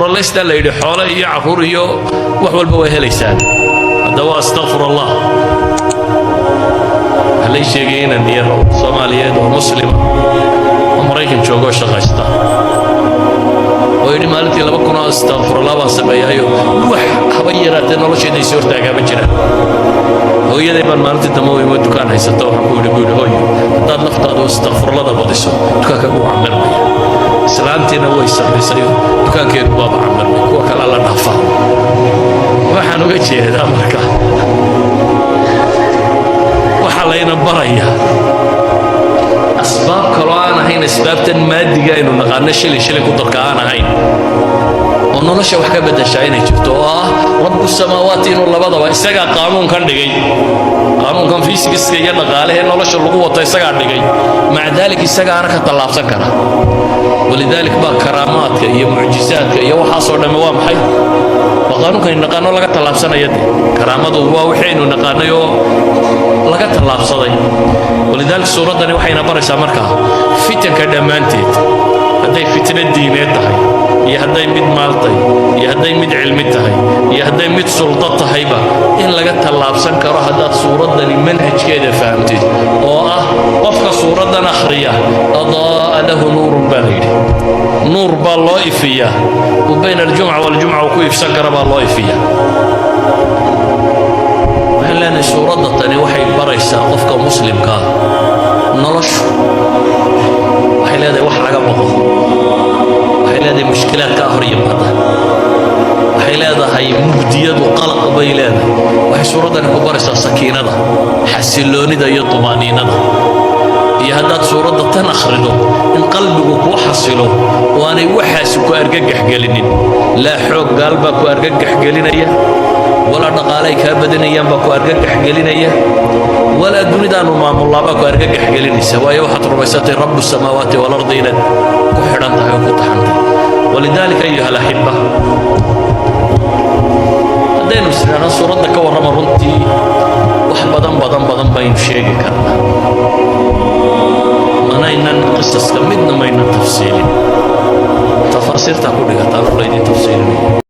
Istakfurallaysta la yidhi, xoole iyo carruur iyo wax walba waa helaysaan. Haddaba astaqfir Allah. Waxaa lay sheegay inan yar oo Soomaaliyeed oo Muslima oo Maraykan joogoo shaqaysta oo yidhi, maalintii 2000 oo astaqfurallah baan sameeyaayo, wax haba yaraatee noloshayda is hortaagaa ma jiraan. Hooyaday baan maalintii dambe u imo, dukaan haysata. Waxaan ku yidhi, buu yidhi, hooyo, haddaad naftaadu istakfurlada badiso, dukaankaagu wuu camirmaya. Islaantiina way samaysay, dukaankeedu waaba camirmay, kuwa kale la dhaafaa. Waxaan uga jeedaa marka, waxaa layna barayaa asbaab kaloo aan ahayn asbaabtan maadiga aynu naqaano, shilin shilin ku darka aan ahayn, oo nolosha wax ka beddeshaa inay jirto, oo ah Rabbu Samaawaati inuu labadaba isagaa qaanuunkan dhigay. Qaanuunkan fiisigiska iyo dhaqaalehee nolosha lagu wato isagaa dhigay. Maca daalik isagaana ka tallaabsan kara. Walidaalik baa karaamaadka iyo mucjisaadka iyo waxaasoo dhamme waa maxay? Waa qaanuunkaynu naqaano laga tallaabsanaya. De karaamadu waa wixii aynu naqaanay oo laga tallaabsaday. Walidaalik suuraddani waxayna baraysaa markaa fitanka dhammaanteed, hadday fitno diineed tahay iyo hadday mid maal tahay iyo hadday mid cilmi tahay iyo hadday mid suldo tahayba, in laga tallaabsan karo haddaad suuraddani manhajkeeda fahamtid, oo ah qofka suuraddan akhriya أضاء له نور baa la yidhi, nuur baa loo ifiyaa uu bayna aljumca waljumca uu ku ifsan kara baa loo ifiyaa. Waxaan leenahay, suuradda tani waxay baraysaa qofka Muslimkaa noloshu waxay leedahay wax laga boqo, waxay leedahay mushkilaad kaa hor yimaada, waxay leedahay mugdiyadu, qalaq bay leedahay. Waxay suuraddani ku baraysaa sakiinada, xasilloonida iyo tumaaniinada, iyo haddaad suuradda tan akhrido in qalbigu kuu xasilo oo aanay waxaasi ku argagax gelinin. Laa xoog gaal baa ku argagax gelinaya, walaa dhaqaalay kaa badanayaan baa ku argagax gelinaya, walaa dunidaanu maamullaa baa ku argagax gelinaysa, waayo waxaad rumaysatay Rabu Samaawaati walardi inaad ku xidhan tahay oo ku taxantay. Walidaalika, ayuha alaxiba, haddaynu isnidhaahno suuradda ka warrama, runtii wax badan badan badan baynu sheegi karnaa. Manaynan qisaska midna maynan tafsiilin, tafaasiirtaa ku dhigataan oo laydin tafsiilinaya.